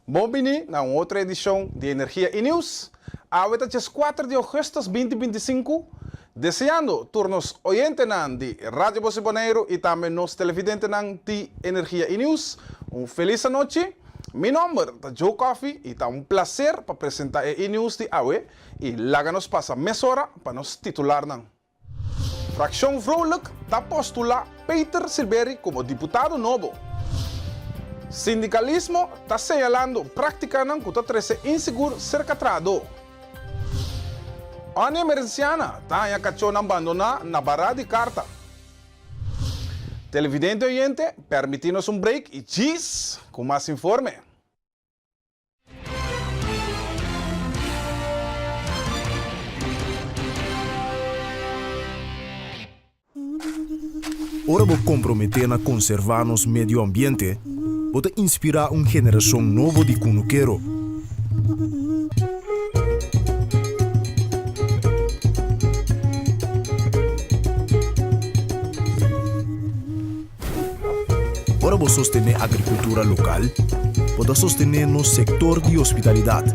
Bon bini na un otro edishon di Energia i Nieuws. Awe ta djeskuater di ougùstùs binti 25. Deseando tur nos oyentenan di Radio Bos di Boneiru i tambe nos televidentenan di Energia i Nieuws un felis anochi. Mi nòmber ta Joe Coffie i ta un plaser pa presentá e i-Nieuws di awe i laga nos pasa mesora pa nos titularnan. Frakshon Vrolijk ta postulá Peter Silberie komo diputado nobo. Sindikalismo ta señalando práktikanan ku ta trese insigur serka trahadó. Onnie Emerenciana ta haña kachónan bandoná na bará di karta. Televidente oyente, permití nos un break i djis ku mas informe. Ora bo komprometé na konservá nos medio ambiente, bo ta inspirá un generashon nobo di kunukero. Ora bo sostené agrikultura lokal, bo ta sostené nos sektor di hospitalidat.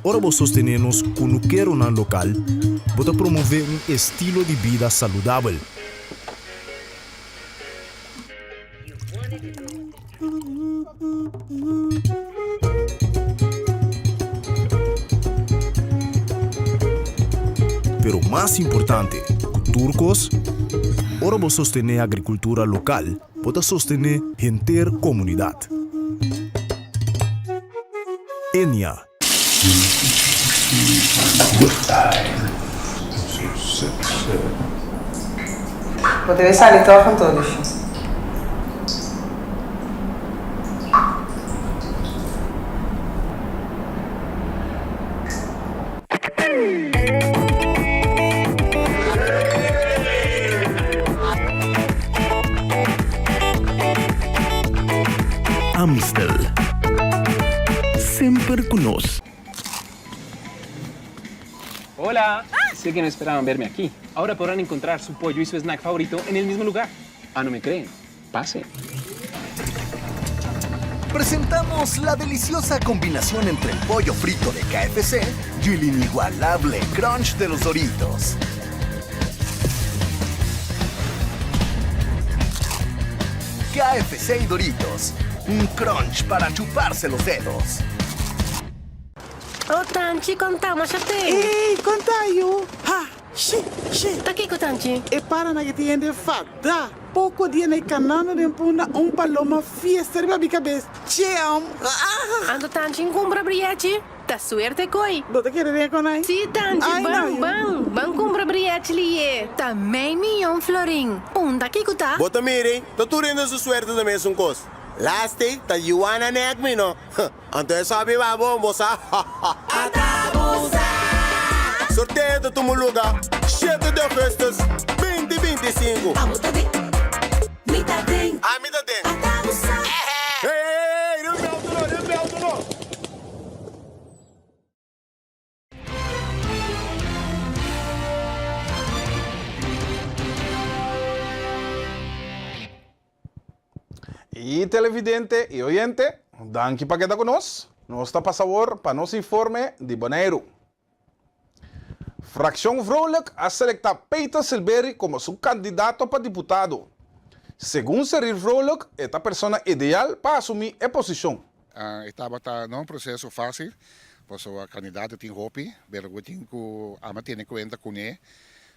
Ora bo sostené nos kunukeronan lokal, bo ta promové un estilo di bida saludabel. Pero mas importante ku tur kos, ora bo sostené agrikultura lokal, bo ta sostené henter komunidat. Enia. Bo debe sali tòg anto, Lushi. Amstel. Semper cu nos. Hola! Sé que no esperaban verme aquí. Ahora podrán encontrar su pollo y su snack favorito en el mismo lugar. Ah, no me creen? Pase. Presentamos la deliciosa combinación entre el pollo frito de KFC y el inigualable crunch de los Doritos. KFC y Doritos, un crunch para chuparse los dedos. Oh Tanchi, konta masha te. Ey, konta yu. Ha, shi, shi. Ta kiko Tanchi? E paranan ke tin hende fada. Poko dia na e kanando den punda un paloma fiesta riba mi kabes. Cheam. Anto Tanchi nkumpra briechi? Ta suerte koi. Bo ta kere den konai? Si Tanchi, Ai ban, no yu. ban. Ban kumpra briechi liye. Ta mei miyon florin. Unda kiko ta? Bo ta mira, ta tur hende su suerte ta mesun kos. Laste ta Juana nek mi no. Anto e sabi ba bon bo sa Ata bo sa Sorteo ta tuma luga shete di augustus binti 25. Abo ta den, mi ta den. Ami ta den. Ata bo sa. Hey hey hey riba mi auto no riba mi auto no. Y televidente y oyente, danki pa keda cu nos. Nos ta pasa awor pa nos informe di Boneiru. Fraccion Vrolijk a selecta Peter Silberie como su candidato pa diputado. Segun Serir Vrolijk e ta persona ideal pa asumi e posicion. E tabata no un proceso facil, pasobra candidato tin hopi, pero bo tin cu ama tene cuenta cune,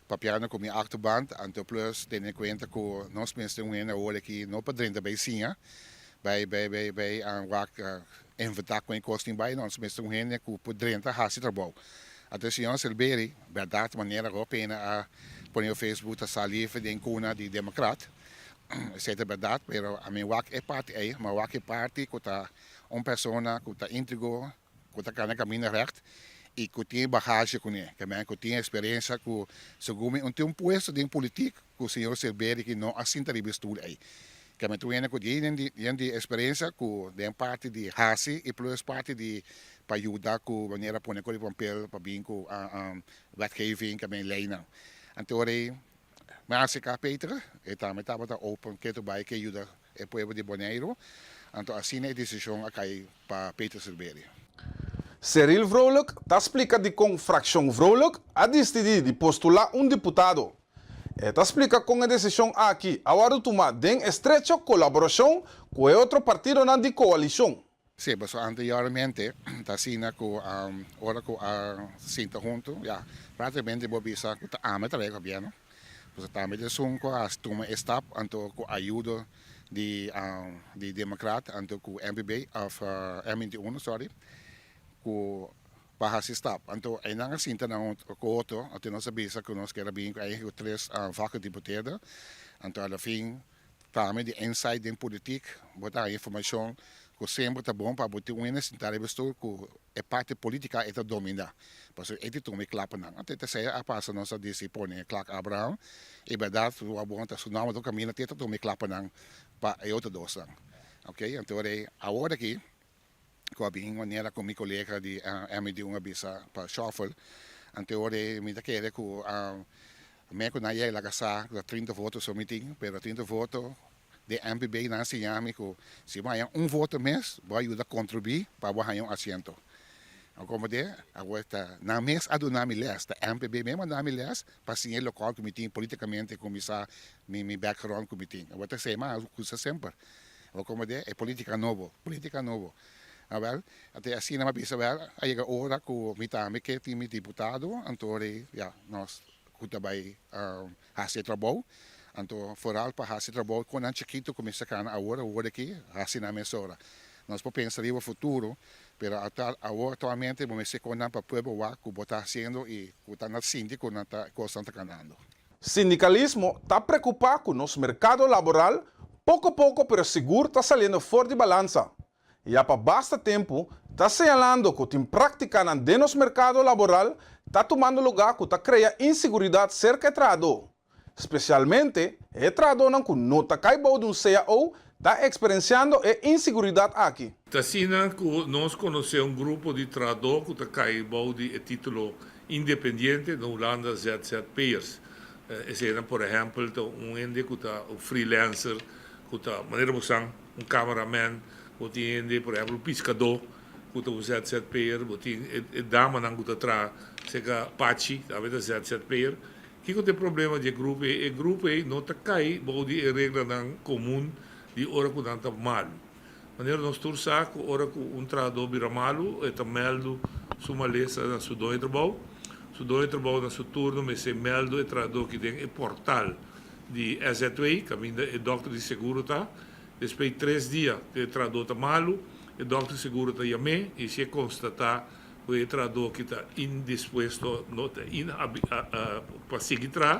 papiando cu mi achterband, anto plus tene cuenta cu nos mester un hende awor aki no pa drenta bay siña, bay bay bay bay wak inventa con e cos tin bay, no, nos mester un hende cu por drenta haci trabou. Anto e señor Silbery, berdad manera hopi hende a pone op Facebook ta sali den cuna di democrat, Esei ta bèrdat, pero ami wak e parti ei, mi a wak e parti ku ta un persona ku ta íntegro, ku ta kana kaminda règt i ku tin bagazje kuné, ke men ku tin eksperensia ku segun mi un tin un puesto den politik ku señor Silberie ki no a sinta riba e stul ei. Ke men tur hende ku yen di eksperensia ku den parti di hasi i plus parti di pa yuda ku manera pone kos di papel pa bin ku wetgeving ke men leinan. Anto ora ei. Mi a aserká Peter, e tambe tabata open ketu bai ke yuda e pueblo di Boneiru, anto asina e desishon a kai pa Peter Silberie. Cyril Vrolijk ta splika dikon Frakshon Vrolijk a disidí di postulá un diputado. E ta splika kon e desishon aki a wòrdu tumá den estrecho kolaborashon ku e otro partidonan di koalishon. Sí, pasobra anteriormente ta asina ku ora ku a sinta huntu, ya, práktikamente bo bisa ku ta ami ta trae gobièrnu. Pasobra tambe ta esun ku a tuma e stap anto ku ayudo di di Demokrat anto ku MPB òf M 21 sorry ku pa hasi stap. Anto einan a sinta nan ku otro anto nos a bisa ku nos kier a bin ku eigen ku tres vakgedeputeerden anto alafin Tambe di insight den politik, bo ta haña informashon ku semper ta bon pa bo tin un hende sintá riba e stul ku e parti politika e ta dominá. Pasobra e ta tuma e klapanan. Anto e terser a pasa nos a disi pone Clark Abraham. E bèrdat wak bon ta su nòmber ta kaminda te ta tuma e klapanan pa e otro dosnan. Oke, anto rei awor aki ku a bin manera ku mi kolega di MD un a bisa pa shuffle, anto ora mi ta kere ku Me ku nan yega laga sa ku ta 30 voto so mi tin, pero 30 voto den MPB nan a siña mi ku si bo haña un voto mes bo a yuda kontribuí pa bo haña un asiento. Bo komprendé? Awor ta nan mes a duna mi lès, ta MPB mes a duna mi lès pa siña e lokal ku mi tin politikamente kuminsá mi mi background ku mi tin. Awor ta esei mi a usa semper. Bo komprendé? E politika nobo, politika nobo. Awel, te asina mi a bisa awel a yega ora ku mi tambe ke tin mi diputado, anto ya nos ku ta bai hasi e trabou, anto foral pa hasi e trabou ku nan chikitu ku mester kana awor, awor aki hasi nan mesora. Nos por pensa riba futuro, pero awor aktualmente bo mester kon nan pa pueblo wak ku bo ta hasiendo i ku ta na sinti ku nan ta kosnan ta kanando. Sindikalismo ta preokupá ku nos merkado laboral poko poko pero sigur ta saliendo for di balansa. Ya pa basta tempu ta señalando ku tin práktikanan den nos merkado laboral ta tumando lugá ku ta krea insiguridat serka e trahadó. Spesialmente e trahadónan ku no ta kai bou di un cao ta eksperensiando e insiguridat aki. Ta asina ku nos konosé un grupo di trahadó ku ta kai bou di e título independiente na Hulanda ZZP'ers. Eseinan por ehèmpel ta un hende ku ta un freelancer ku ta manera bo san un cameraman, bo tin hende por ehempel un piscadó cu ta un ZZP'er, bo tin e damanan cu ta traha cerca Pachi tambe ta ZZP'er. Kico ta e problema di e grupo ey? E grupo ey no ta cay bou di e reglanan comun di ora cu nan ta malu. Manera nos tur sa cu ora cu un trahadó bira malu e ta meldu su malesa na su doño di trabou, su doño di trabou na su turno mester meldu e trahadó ki den e portal di SZW, kaminda e dòkter di seguro ta. Despues tres dia ku e trahadó ta malu, e dòkter di seguro ta yam'é i si e konstatá ku e trahadó ki ta indispuesto, no ta pa sigui traha,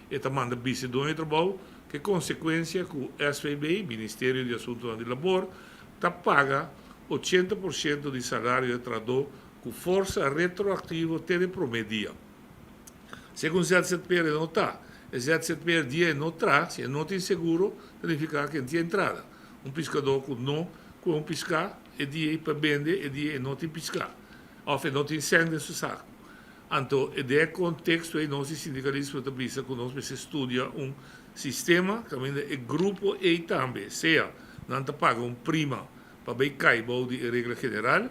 e ta manda bisa e doño di trabou ku e konsekuensia ku SVB, Ministerio di Asuntunan di Labor, ta paga 80% di salario di e trahadó ku forsa retroaktivo te den promé dia. Segun ZZP'er e no ta. E ZZP'er dia e no tra, si e no tin seguro, ta nifiká ku e no tin entrada. Un piskadó ku no kohe un piská, e dia ei pa bende, e dia e no tin piská. Òf e no tin sèn den su saku. Anto, den e konteksto ei nos di sindikalismo ta bisa ku nos mester studia un sistema kaminda e grupo ei tambe, sea nan ta paga un prima pa bai kai bou di e regla general,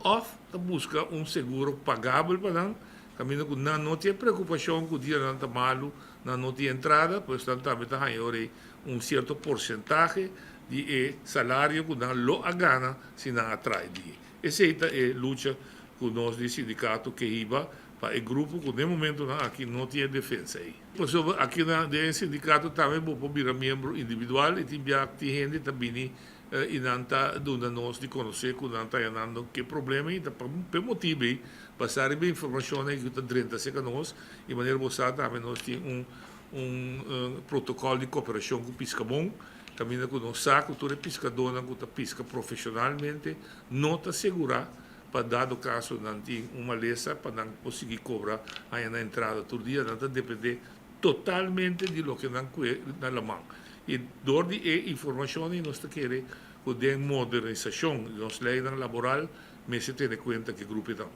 Òf ta buska un seguro pagabel pa nan, kaminda ku nan no tin e preokupashon ku dia nan ta malu, nan no tin entrada, pues nan tambe ta haña ora ei un sierto porsentahe di e salario ku nan lo a gana si nan a traha e dia. Esei ta e lucha ku nos di sindikato ke hiba pa e grupo ku den momentonan aki no tin e defensa ei. Pasobra aki na den e sindikato tambe bo por bira miembro individual i tin bia tin hende ta bini I nan ta duna nos di konosé ku nan ta yanando ke problema i ta pa e motibu ei basá riba e informashonnan ku ta drenta serka nos i manera bo sa tambe nos tin un un protokòl di koperashon ku Piskabon kaminda ku nos sa ku tur e piskadónan ku ta piska profeshonalmente no ta segurá pa dado kaso nan tin un malesa pa nan por sigui kobra haña nan entrada tur dia nan ta dependé totalmente di loke nan kue na laman. I dor di e informashon ei nos ta kere ku den modernisashon di nos leinan laboral mester tene kuenta ku e grupinan.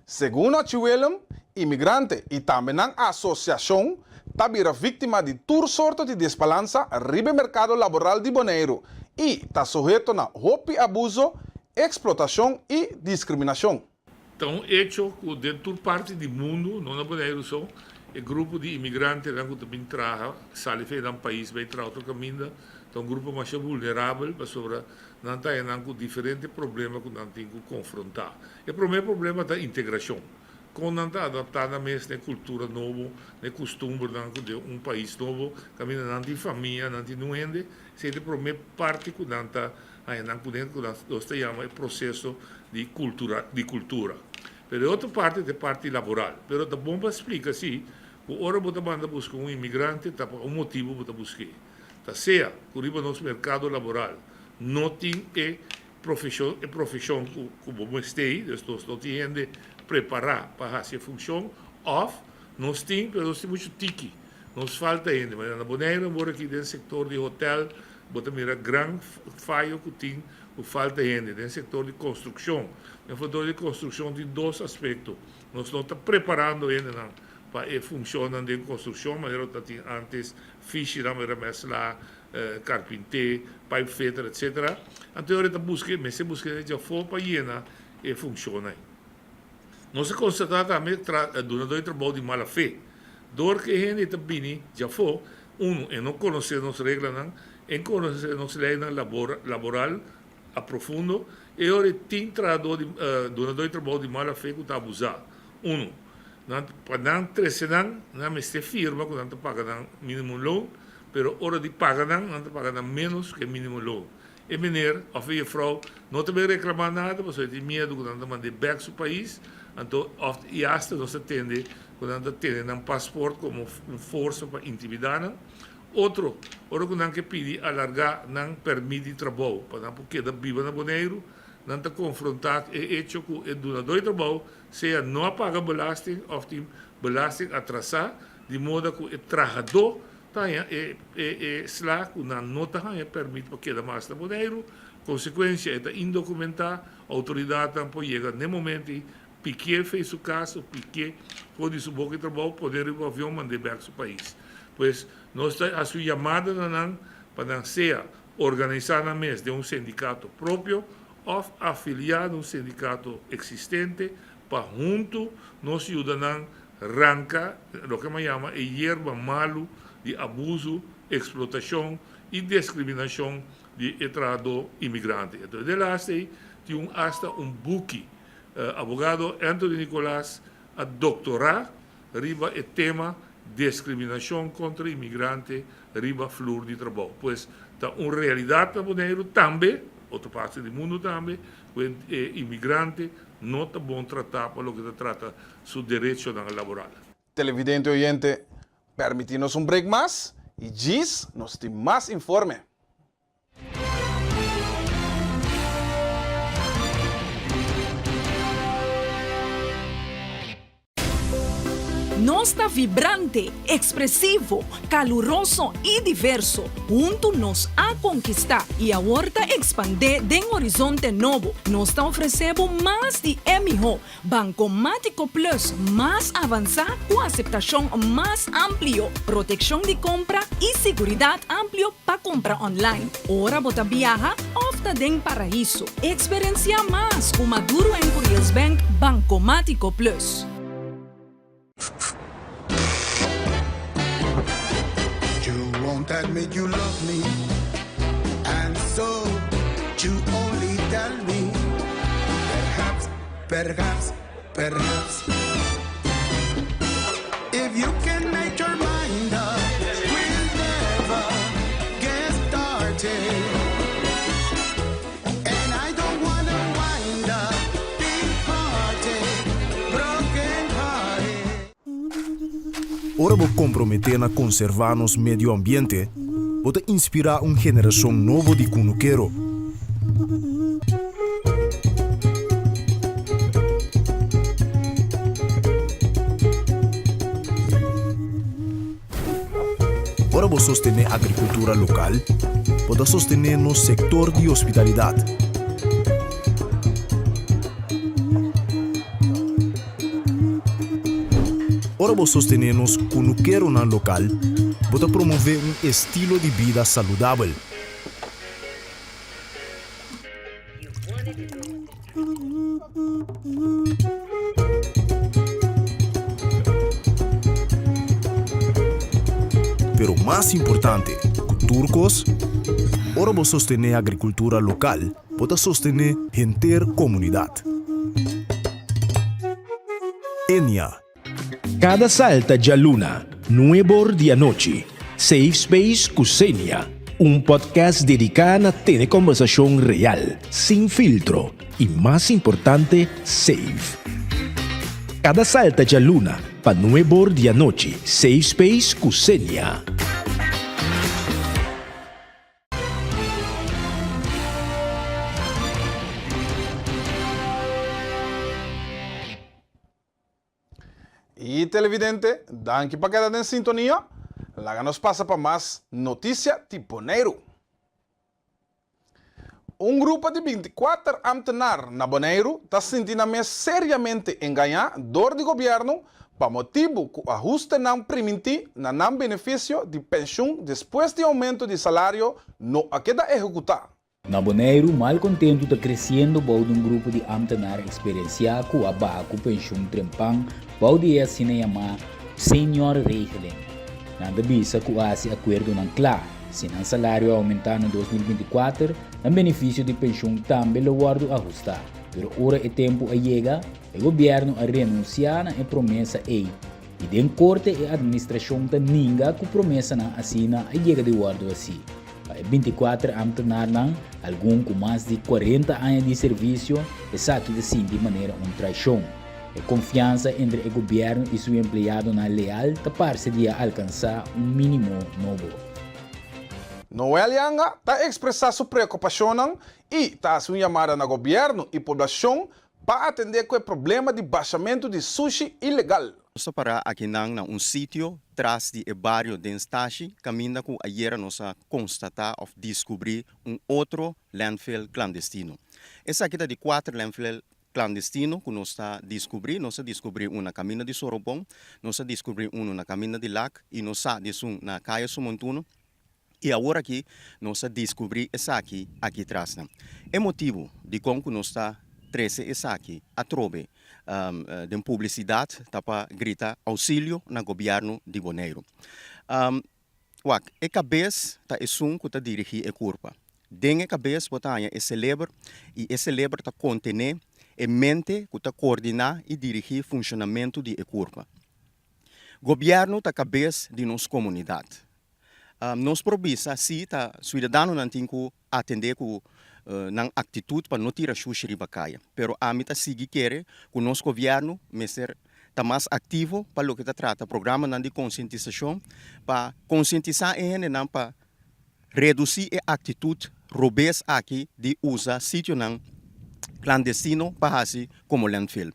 Segun Ochi Willem, imigrante i tambe nan asosiashon ta bira víktima di tur sorto di desbalansa riba e merkado laboral di Boneiru i ta suheto na hopi abuso, eksplotashon i diskriminashon. Ta un echo ku den tur parti di mundu, no na Boneiru so, e grupo di imigrantenan ku ta bin traha, sali for di nan pais bai traha otro kaminda, ta un grupo masha vulnerabel pasobra nan ta haña nan ku diferente problema ku nan tin ku konfrontá. E promé problema ta integrashon. Kon nan ta adaptá nan mes na e kultura nobo, na e kustumbernan ku den un pais nobo, kaminda nan tin famia, nan tin un hende. Esei ta e promé parti ku nan ta haña nan kuné, ku nos ta yama e proseso di kultura, di kultura. Pero e otro parti ta e parti laboral. Pero ta bon pa splika si ku ora bo ta manda buska un imigrante ta pa un motibu bo ta busk'é. Ta sea ku riba nos merkado laboral no tin e profeshon e profeshon ku ku bo mester ei, dus nos no tin hende prepará pa hasi e funshon, òf nos tin pero nos tin muchu tiki, nos falta hende. Manera na Boneiru awor aki den sektor di hotèl bo ta mira gran fayo ku tin ku falta hende. Den sektor di konstrukshon, den sektor di konstrukshon tin dos aspekto, nos no ta preparando hendenan pa e funshonnan den konstrukshon manera bo ta tin ántes, fishinan manera mèslá, karpinté, pipefitter, etc. Anto e ora e ta buska, e mester buska hende djafó pa yena e funshonnan. Nos a konstatá tambe tra dunadó di trabou di mala fe. Dor ku e hende ta bini djafó, unu, e no konosé nos reglanan, e konosé nos leinan labor laboral a profundo, e ora e tin trahadó di dunadó di trabou di mala fe ku ta abusá. Unu, nan pa nan trese nan, nan mester firma ku nan ta paga nan minimum loon, Pero ora di paga nan, nan ta paga nan ménos ku e mínimo loon. E meneer òf e jefrou no ta bin reklamá nada pasobra e tin miedu ku nan ta mand'é bèk su pais, anto òf i asta nos ta tende ku nan ta tene nan pasport komo un forsa pa intimidá nan. Otro, ora ku nan ke pidi alargá nan pèrmit di trabou pa nan por keda biba na Boneiru, nan ta konfrontá ku e echo ku e dunadó di trabou sea no a paga belasting òf tin belasting atrasá, di moda ku e trahadó ta haña e e sla ku nan no ta haña pèrmit pa keda mas na Boneiru. Konsekuensia, e ta indokumentá, outoridatnan por yega n'e momento ei pikié fei su kas òf pikié for di su boka di trabou, poné riba un avion mand'é bèk su pais. Pues, nos ta hasi un yamada na nan pa nan sea organisá nan mes den un sindikato propio òf afiliá na un sindikato eksistente pa huntu nos yuda nan Ranka loke mi a yama e yerba malu di abusu, eksplotashon i deskriminashon di e trahadó imigrante. Entonces de laatste ei tin un asta un buki. Abogado Anthony Nicolaas a doktorá riba e tema deskriminashon kontra imigrante riba flur di trabou. Pues ta un realidat na Boneiru tambe, otro parti di mundu tambe, ku e imigrante no ta bon tratá pa loke ta trata su derechonan laboral. Televidente oyente, permití nos un break mas y djis nos tin mas informe. Nos ta vibrante, ekspresivo, kaluroso i diverso. Huntu nos a konkistá i awor ta ekspandé den horizonte nobo. Nos ta ofresé bo mas di e mihó. Bankomátiko Plus mas avansá ku aseptashon mas amplio, protekshon di kompra i siguridat amplio pa kompra online ora bo ta biaha òf ta den paraiso. Eksperensiá mas ku Maduro en Curiels Bank Bankomátiko Plus. You won't admit you love me And so you only tell me Perhaps, perhaps, perhaps If you can make your mind up We'll never get started And I don't wanna wind up Big party, broken hearted Ora bo komprometé na konservá nos medio ambiente, bo ta inspirá un generashon nobo di kunukero. Ora bo sostené agrikultura lokal, bo ta sostené nos sektor di hospitalidat. Ora bo sostené nos kunukeronan lokal, bo ta promové un estilo di bida saludabel. Pero mas importante ku tur kos, ora bo sostené agrikultura lokal, bo ta sostené henter komunidat. Enia. Kada salta djaluna, nuebor di anochi, Safe Space ku Xenia, un podcast dediká na tene kòmbersashon real, sin filtro i mas importante, safe. Kada salta djaluna pa nuebor di anochi, Safe Space ku Xenia. Y televidente, danki pa keda den sintonia. Laga nos pasa pa mas noticia di Boneiru. Un grupo di binticuater ambtenaar na Boneiru ta sinti nan mes seriamente engañá dor di gobierno pa motibu cu ahustenan primintí na nan beneficio di penshun despues di aumento di salario no a keda ehecutá. Na Boneiru, malkontentu ta kresiendo bou di un grupo di ámtenar eksperensiá ku a baha ku penshun trempan bou di e asina yamá seniorregeling. Nan ta bisa ku a hasi akuerdonan kla, si nan salario a oumentá na 2024, nan benefisio di penshun tambe lo wòrdu ahustá. Pero ora e tempu a yega, e gobièrnu a renunsiá na e promesa ei i den korte e administrashon ta ninga ku promesanan asina a yega di wòrdu hasí. Pa e bintikuater ámtenarnan, algun ku mas di kuarenta aña di servisio, esaki ta sinti manera un traishon. E konfiansa entre e gobièrnu i su empleadonan leal ta parse di a alkansá un mínimo nobo. Noel Yanga ta ekspresá su preokupashonnan i ta hasi un yamada na gobièrnu i poblashon pa atendé ku e problema di bashamentu di sushi ilegal. Nos ta pará akinan na un sitio tras di e bario den Stashi kaminda ku ayera nos a konstatá òf diskubrí un otro landfill klandestino. Esaki ta di kuater landfill klandestino ku nos ta diskubrí. Nos a diskubrí un na kaminda di Sorobon, nos a diskubrí unu na kaminda di Lak i nos sa di esun na Kaya Sumontuno. I awor aki nos a diskubrí esaki aki trasnan. E motibu dikon ku nos ta trese esaki atrobe den publisidat ta pa grita ousilio na gobièrnu di Boneiru. Wak, e kabes ta esun ku ta dirigí e kurpa. Den e kabes bo ta haña e seleber i e seleber ta kontené e mente ku ta koordiná i dirigí funshonamentu di e kurpa. Gobièrnu ta kabes di nos komunidat. Nos por bisa si ta suidadanonan tin ku atendé ku nan aktitut pa no tira shushi riba kaya. Pero ami ta sigui kere ku nos gobièrnu mester ta mas aktivo pa loke ta trata programanan di konsientisashon pa konsientisá e hendenan pa Redusí e aktitut robes aki di usa sitionan klandestino pa hasi komo landfill.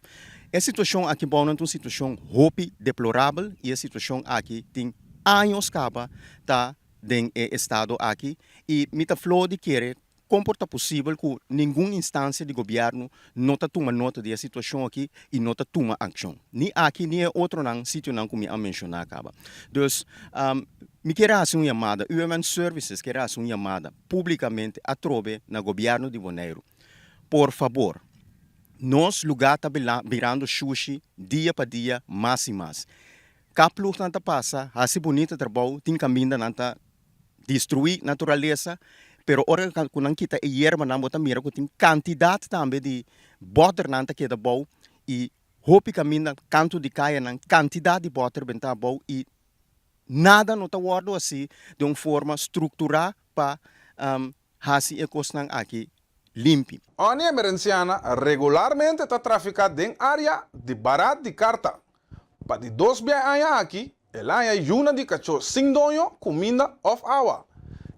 E situashon aki bou nan ta un situashon hopi deplorabel i e situashon aki tin años kaba ta den e estado aki i mi ta fló di kere kon por ta posibel ku ningun instansia di gobièrnu no ta tuma nota di e situashon aki i no ta tuma akshon, ni aki ni e otronan sitionan ku mi a menshoná kaba. Dus mi kier hasi un yamada, UMN Services kier hasi un yamada públikamente atrobe na gobièrnu di Boneiru, por fabor, nos lugá ta birando shushi dia pa dia mas i mas. Kaplugnan ta pasa, hasi bunita trabou, tin kaminda nan ta destruí naturalesa, pero ora ku nan kita e yerbanan bo ta mira ku tin kantidat tambe di bòternan ta keda bou i hopi kaminda kantu di kayanan kantidat di bòter benta abou i nada no ta wòrdu hasi den un forma strukturá pa hasi e kosnan aki limpi. Onnie Emerenciana regularmente ta trafiká den área di Barat di Karta. Pa di dos bia aña aki, el a haña yuna di kachó sin doño, kuminda òf awa.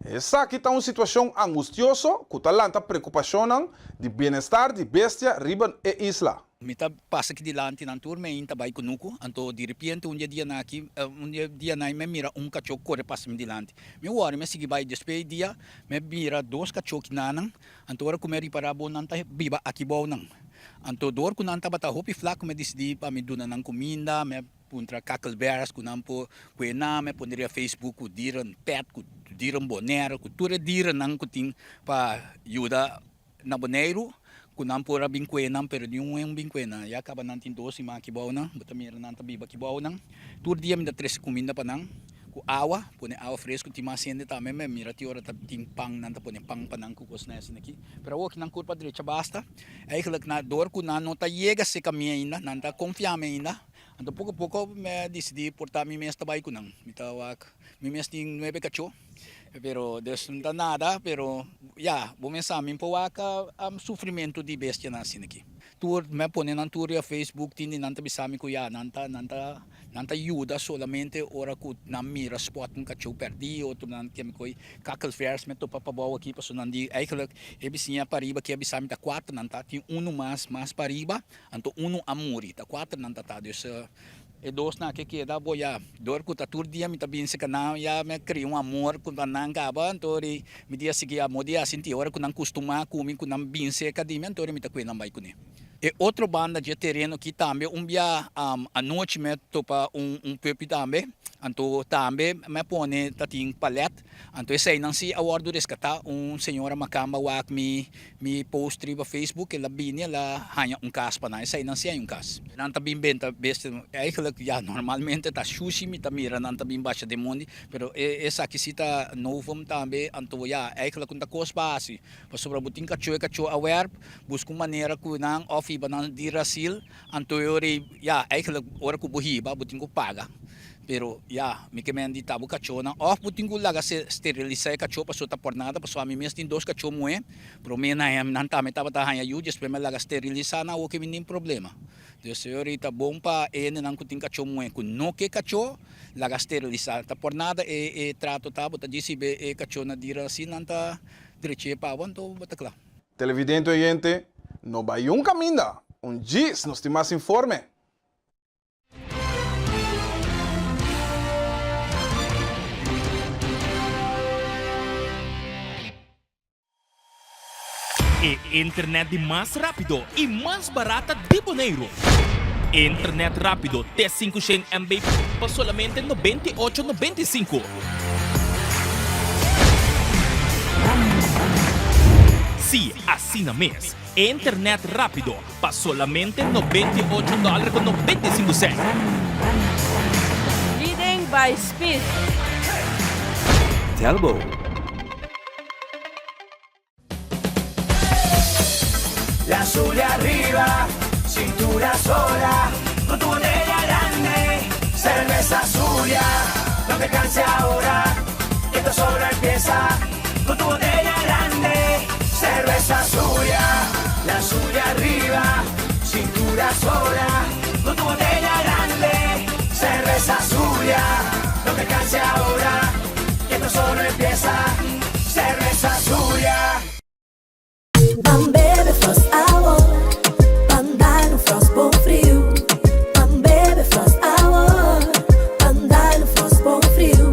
Esaki ta un situashon angustioso ku ta lanta preokupashonnan di bienestar di bestia riba e isla. Mi ta pasa aki dilanti nan tur mi ainda ta bai kunuku, anto di repente un di e dianan aki, un di e dianan mi a mira un kachó kore pasa mi dilanti. Mi wòrdu, mi a sigui bai, despues di dia mi a mira dos kachó kinanan, anto ora ku mi a ripará bo nan ta biba aki bou nan. Anto dor ku nan tabata hopi flak mi a disidí pa mi duna nan kuminda, mi a. puntra kakelbers ku nan por kue nan, mi a pone riba Facebook ku dieren pet, ku dieren Bonaire, ku tur e dierennan ku tin pa yuda na Boneiru ku nan por a bin kue nan, pero niun un bin kue nan. Ya kaba nan tin dos siman aki bou nan, bo ta mira nan ta biba aki bou nan. Tur dia mi ta trese kuminda pa nan ku awa, pone awa fresku, tin mas hende tambe, mi a mira tin ora ta tin pan, nan ta pone pan pa nan ku kosnan asina aki. Pero awoki nan kurpa drecha basta. Eigenlijk na dor ku nan no ta yega serka mi ainda, nan ta konfia mi ainda. Anto poko poko mi a disidí por ta mi mes ta bai ku nan. Mi ta wak, mi mes tin nuebe kachó, pero dus no ta nada, pero ya, bo mes sa mi por wak sufrimentu di bestianan asina aki. Tur, mi a pone nan tur riba Facebook, tin di nan ta bisa mi ku ya, nan ta, nan ta, nan ta yuda solamente ora ku nan mira spot un kachó pèrdí, otro nan keme ko'i kakelvers mi a topa pabou aki, pasobra nan di eigenlijk e bisiña pariba aki a bisa mi ta kuater nan ta, tin unu mas, mas pariba. Anto unu a muri, ta kuater nan ta ta, dus e dosnan a ke keda bo ya, dor ku ta tur dia mi ta bin serka nan ya mi a kria un amor ku ta nan kaba, anto ri mi dia sigui amor di a sinti ora ku nan kustumá ku mi ku nan bin serka di mi anto ri mi ta kue nan bai kuné. E otro banda dje tereno aki tambe un bia anochi mi a topa un puppy tambe, anto tambe mi a pone ta tin palet, anto eseinan si a wòrdu reskatá, un señora makamba wak mi Mi post riba Facebook, el a bini el a haña un kas pa nan, eseinan si hay un kas. Nan ta bin benta bestia, eigenlijk ya normalmente ta shushi mi ta mira nan ta bin basha den mondi, pero e esaki si ta novum tambe, anto ya eigenlijk un ta kos pa hasi, pasobra bo tin kachó e kachó a wèrp, buska un manera ku nan òf hiba nan di Rasil, anto e ora ei ya eigenlijk ora ku bo hiba bo tin ku paga. Pero ya, mi ke men di ta bo kachónan òf bo tin ku laga sterilisá e kachó pasobra ta por nada, pasobra ami mes tin dos kachó muhé, promé nan nan tambe tabata haña yu, despues mi a laga sterilisá nan awor ke mi tin problema. Dus e ora ta bon pa e hendenan ku tin kachó muhé ku no ke kachó laga sterilisá. Ta por nada e e trato ta, bo ta djisibe e kachó na dira asina nan ta drech'é pa bo anto bo ta kla. Televidente oyente, no bai un kaminda, un djis nos tin mas informe. E internet di mas rápido i mas barata di Boneiru. Internet rápido te 500 MB pa solamente 98 95. Sí, asina mes. Internet rápido pa solamente 98 dòler ku 95 sènt. Leading by speed. Telbo. La Zulia arriba, cintura sola, con tu botella grande, cerveza Zulia, no te canses ahora, que esto solo empieza, con tu botella grande, cerveza Zulia, la Zulia arriba, cintura sola, con tu botella grande, cerveza Zulia, no te canses ahora, que esto solo empieza, cerveza Zulia. Ban bebe Frost awor, ban dal un Frost bon friu. Ban bebe Frost awor, ban dal un Frost bon friu.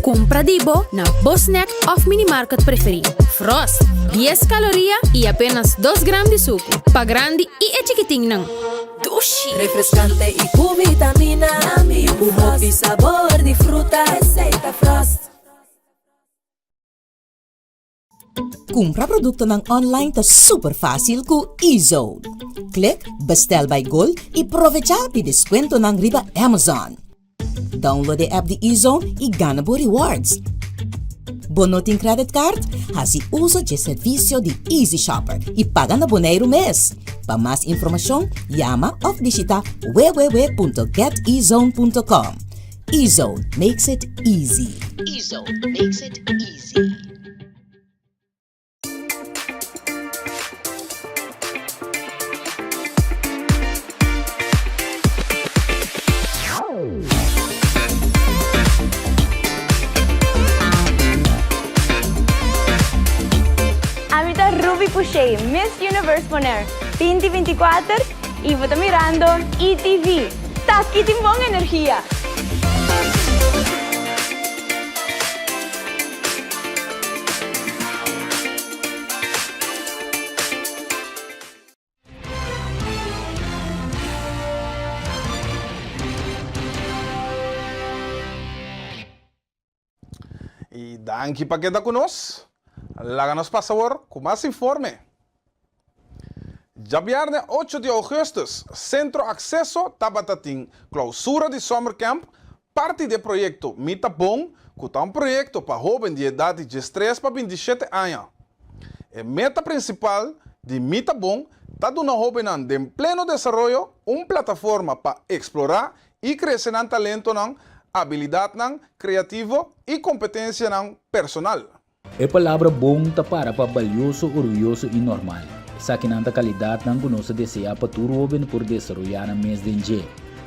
Kumpra di bo na bo snack òf minimarket preferí. Frost, dies kaloria i apenas dos gram di suku. Pa grandi i e chikitinnan. Dushi! Refrescante i ku vitamina. Ku hopi sabor di fruta. Esei ta Frost. Kumpra produktonan online ta super fásil ku eZone. Klik Bestel by Gold i provechá di deskuentonan riba Amazon. Download e app di eZone i gana bo rewards. Bo no tin credit card? Hasi uso dje servisio di Easy Shopper i paga na Boneiru mes. Pa mas informashon, yama òf bishitá www.getezone.com. eZone makes it easy. eZone makes it easy. Ami ta Ruby Pouchet, Miss Universe Bonaire 2024 y bo ta mirando ETV. Taki tin bon energia! I danki pa keda ku nos. Laga nos pasa awor ku mas informe. Djabièrnè ocho di ougùstùs, Sentro Akseso tabata tin klousura di Summer Camp, parti di e proyekto Mi Ta Bon, ku ta un proyekto pa hóben di edat di diestres pa bintishete aña. E meta prinsipal di Mi Ta Bon ta duna hóbennan den pleno desaroyo un plataforma pa eksplorá i krese nan talentonan, abilidatnan kreativo i kompetensianan personal. E palabra bon ta para pa balioso, orguyoso i normal. Esakinan ta kalidatnan ku nos ta deseá pa tur hóben por desaroyá nan mes den dje.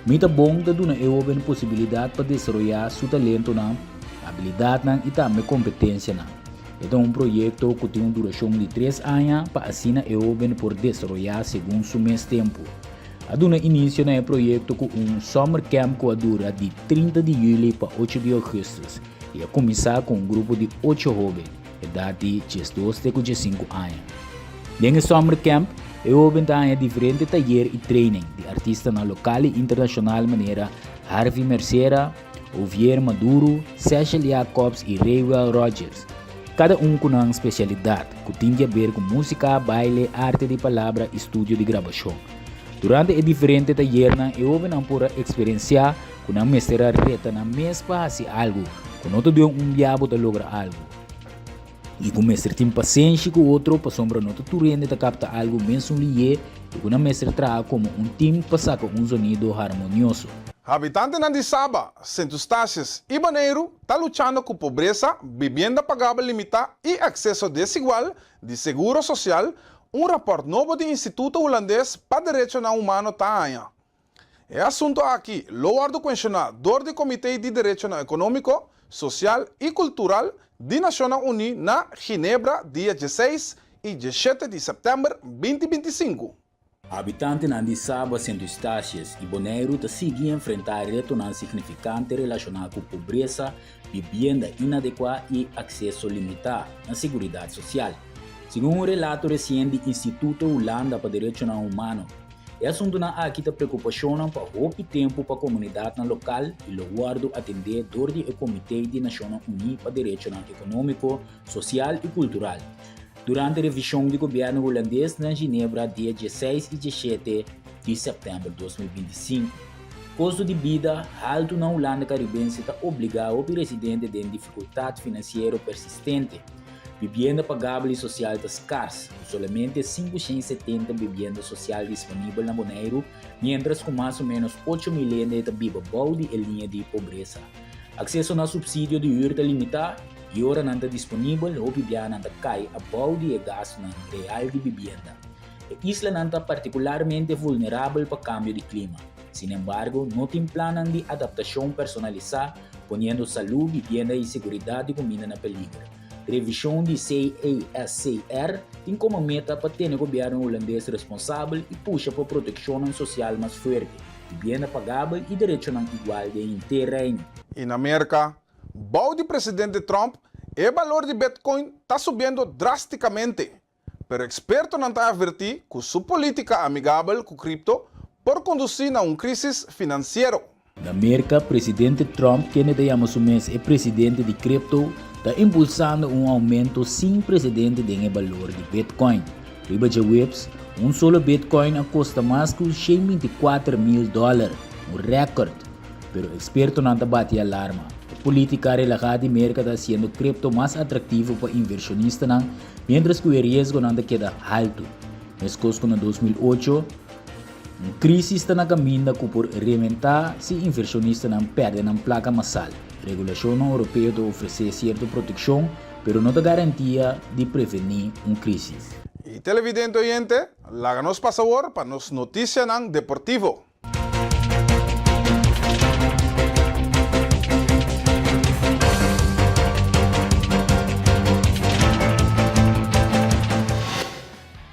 Mi ta bon ta duna e hóben posibilidat pa desaroyá su talentonan, abilidatnan i tambe kompetensianan. E ta un proyekto ku tin un durashon di tres aña pa asina e hóben por desaroyá segun su mes tempu. A duna inisio na e proyekto ku un summer camp ku a dura di 30 di yüli pa ocho di ougùstùs i a kuminsá ku un grupo di ocho hóben, edat di diesdos te ku diesinku aña. Den e summer camp, e hóben ta haña diferente tayer i training di artistanan lokal i internashonal manera Harvey Mercera, Ovier Maduro, Seshel Jacobs i Raywell Rogers, kada un ku nan spesialidat ku tin di aber ku músika, baile, arte di palabra i studio di grabashon. Durante e diferente tayernan e hóbennan por a eksperensiá ku nan mester a reta nan mes pa hasi algu ku no ta den un bia bo ta logra algu i ku mester tin pasenshi ku otro pasobra no ta tur hende ta kapta algu mesun lihé i ku nan mester traha komo un tim pa saka un zonido harmonioso. Habitantenan di Saba, Sint Eustatius i Boneiru ta luchando ku pobresa, bibienda pagabel limitá i akseso desigual di seguro sosial, un rapòrt nobo di Instituto Hulandes pa Derechonan Humano ta haña. E asunto aki lo wòrdu kuenshoná dor di Komité di Derechonan Ekonómiko, Sosial i Kultural di Nashonnan Uní na Ginebra dia dieseis i diesshete di sèptèmber 2025. Habitantenan di Saba, Sint Eustatius i Boneiru ta sigui enfrentá retonan signifikante relashoná ku pobresa, bibienda inadekuá i akseso limitá na seguridat sosial, segun un relato resien di Instituto Hulanda pa Derechonan Humano. E asuntunan aki ta preokupashonnan pa hopi tempu pa komunidatnan lokal i lo wòrdu atendé dor di e Komité di Nashonnan Uní pa Derechonan Ekonómiko, Sosial i Kultural durante revishon di gobièrnu hulandes na Ginebra dia dieseis i diesshete di sèptèmber 2025. Kosto di bida haltu na Hulanda Karibense ta obligá hopi residente den difikultat finansiero persistente. Bibienda pagabel i sosial ta skars, ku solamente 570 bibienda sosial disponibel na Boneiru, miéntras ku mas o ménos 8.000 hende ta biba bou di e liña di pobresa. Akseso na supsidio di hür ta limitá i ora nan ta disponibel, hopi biaha nan ta kai abou di e gastunan real di bibienda. E islanan ta partikularmente vulnerabel pa kambio di klima. Sinembargo, no tin plannan di adaptashon personalisá poniendo salú, bibienda i seguridat di kuminda na peliger. Revishon di CASCR tin komo meta pa tene gobièrnu hulandes responsabel i pusha pa protekshonnan sosial mas fuerte, bibienda pagabel i derechonan igual den henter Reino. I na Merka, bou di presidente Trump, e balor di Bitcoin ta subiendo drástikamente. Pero ekspertonan ta avertí ku su polítika amigabel ku kripto por kondusí na un krísis finansiero. Na Merka, presidente Trump, kende ta yama su mes e presidente di kripto, ta impulsando un oumento sin presedente den e balor di bitcoin. Riba djaweps, un solo bitcoin a kosta mas ku 124 mil dòler, un rèkòrt. Pero ekspertonan ta bati alarma. E polítika relahá di Merka ta hasiendo kripto mas atraktivo pa invershonistanan, Mientras ku e riesgonan ta keda haltu, meskos ku na 2008, un krísis ta na kaminda ku por rementá si invershonistanan pèrdè nan plaka masal. Regulashonnan oropeo ta ofresé sierto protekshon, pero no ta garantia di prevení un krísis. I televidente oyente, laga nos pasa awor pa nos notisianan deportivo.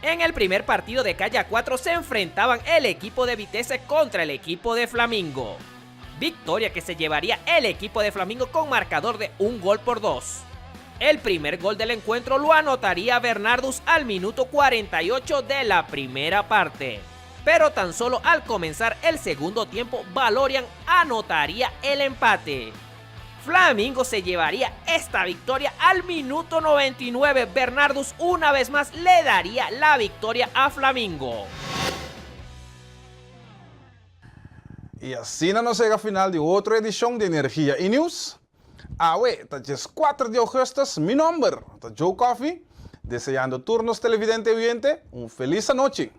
En el primer partido de Calle 4 se enfrentaban el equipo de Vitesse contra el equipo de Flamingo. Victoria que se llevaría el equipo de Flamingo con marcador de un gol por dos. El primer gol del encuentro lo anotaría Bernardus al minuto 48 de la primera parte. Pero tan solo al comenzar el segundo tiempo, Valorian anotaría el empate. Flamingo se llevaría esta victoria al minuto 99. Bernardus una vez más le daría la victoria a Flamingo. I asina nos a yega final di otro edishon di Energia i News. Awe ta 14 di ougùstùs, mi nòmber ta Joe Coffie, deseando tur nos televidente i oyente un felis anochi.